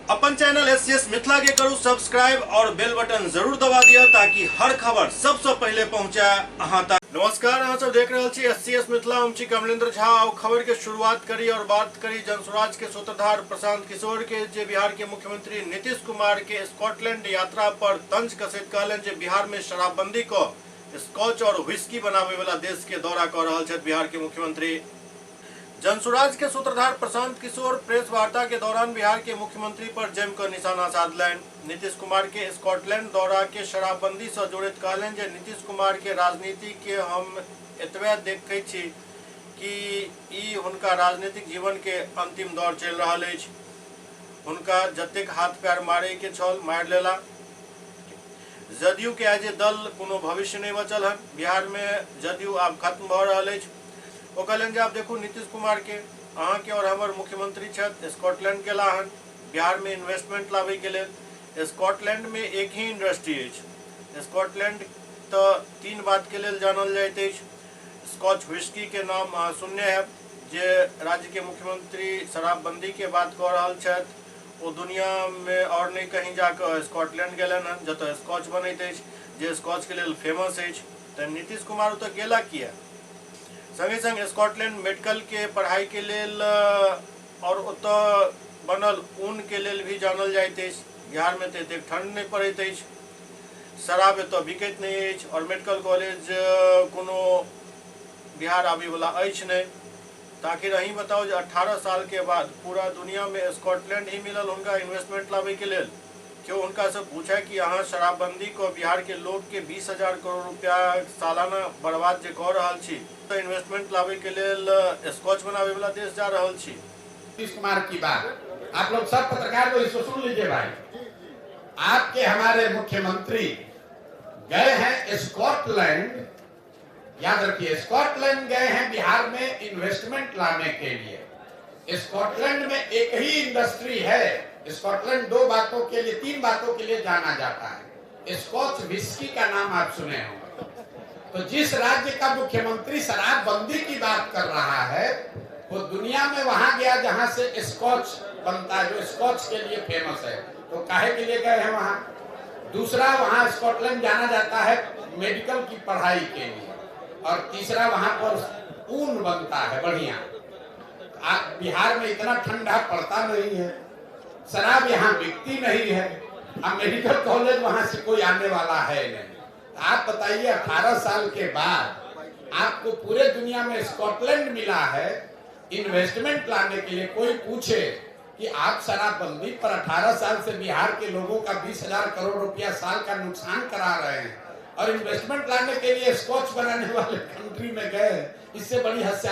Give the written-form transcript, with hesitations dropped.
अपन channel SCS Mithila के करू सब्सक्राइब और बेल बटन जरूर दबा दिया ताकि हर खबर सबसे पहले पहुंचे अहां तक। नमस्कार, अहां सब देख रहल छी एससीएस मिथिला, हम छी कमलेंद्र झा। और खबर के शुरुआत करी और बात करी जनसुराज के सूत्रधार प्रशांत किशोर के, जे बिहार के मुख्यमंत्री नीतीश कुमार के स्कॉटलैंड यात्रा पर तंज कसैत कहलनि जे बिहार में शराबबंदी को स्कॉच और व्हिस्की बनावे वाला देश के दौरा कर रहल छथि बिहार के मुख्यमंत्री। जनसुराज के सूत्रधार प्रशांत किशोर प्रेस वार्ता के दौरान बिहार के मुख्यमंत्री पर जमकर निशाना साधलनि। नीतीश कुमार के स्कॉटलैंड दौरा के शराबबंदी से जोड़ैत कहलनि जे नीतीश कुमार के राजनीति के हम एतबे देखै छी कि ई हुनका राजनीतिक जीवन के अंतिम दौर चलि रहल अछि। हुनका जतेक हाथ पैर मारे के छल मारि लेला। जदयू के एज ए दल कोनो भविष्य नहीं बचल हन। बिहार में जदयू आब खत्म भऽ रहल अछि। ओ कहलनि जे आब देखू नीतीश कुमार के, अहाँके और हमर मुख्यमंत्री छथि, स्कॉटलैंड गेला हन बिहार में इन्वेस्टमेंट लाबै के लेल। स्कॉटलैंड में एक ही इंडस्ट्री अछि। स्कॉटलैंड तऽ तीन बात के लेल जानल जाइत अछि। स्कॉच व्हिस्की के नाम अहाँ सुनने हैब, जे राज्य के मुख्यमंत्री शराबबंदी के बात कऽ रहल छथि ओ दुनिया में और नहीं कहीं जाकऽ स्कॉटलैंड गेलनि हन, जतऽ स्कॉच बनैत अछि, जे स्कॉच के लेल फेमस अछि। तऽ नीतीश कुमार ओतऽ गेला किया? संगे संग स्कॉटलैंड मेडिकल के पढ़ाई के लेल और ओतऽ बनल ऊन के लेल भी जानल जाइत अछि। बिहार में तऽ एतेक ठंड नहीं पड़ैत अछि, शराब एतऽ बिकैत नहीं अछि और मेडिकल कॉलेज कोनो बिहार आबैवला अछि नहीं। तऽ आखिर अहीं बताउ जे 18 साल के बाद पूरा दुनिया में स्कॉटलैंड ही मिलल हुनका इन्वेस्टमेंट लाबै के लेल। क्यों हुनका से पूछे कि अहाँ शराबबंदी को बिहार के लोग के 20,000 करोड़ रुपया सालाना बर्बाद जे कऽ रहल छी, तऽ इन्वेस्टमेंट लाबै के लेल स्कॉच बनावे वाला देश जा रहल छी। नीतीश कुमार की बात आप लोग सब पत्रकार लोग इसको सुन लीजिए भाई। आपके हमारे मुख्यमंत्री गए हैं स्कॉटलैंड, याद रखिए स्कॉटलैंड गए हैं बिहार में इन्वेस्टमेंट लाने के लिए। स्कॉटलैंड में एक ही इंडस्ट्री है। स्कॉटलैंड दो बातों के लिए, तीन बातों के लिए जाना जाता है। स्कॉच व्हिस्की का नाम आप सुने होंगे। तो जिस राज्य का मुख्यमंत्री शराबबंदी की बात कर रहा है वो दुनिया में वहां गया जहां से स्कॉच बनता है, जो स्कॉच के लिए फेमस है। तो काहे के लिए गए हैं वहां? दूसरा, वहां स्कॉटलैंड जाना जाता है मेडिकल की पढ़ाई के लिए। और तीसरा, वहां पर ऊन बनता है बढ़िया। बिहार में इतना ठंडा पड़ता नहीं है, शराब यहाँ बिकती नहीं है, अब मेडिकल कॉलेज वहां से कोई आने वाला है नहीं। आप बताइए 18 साल के बाद आपको पूरे दुनिया में स्कॉटलैंड मिला है इन्वेस्टमेंट लाने के लिए। कोई पूछे कि आप शराबबंदी पर 18 साल से बिहार के लोगों का 20,000 करोड़ रुपया साल का नुकसान करा रहे हैं और इन्वेस्टमेंट लाने के लिए स्कॉच बनाने वाले कंट्री में गए, इससे बड़ी हत्या।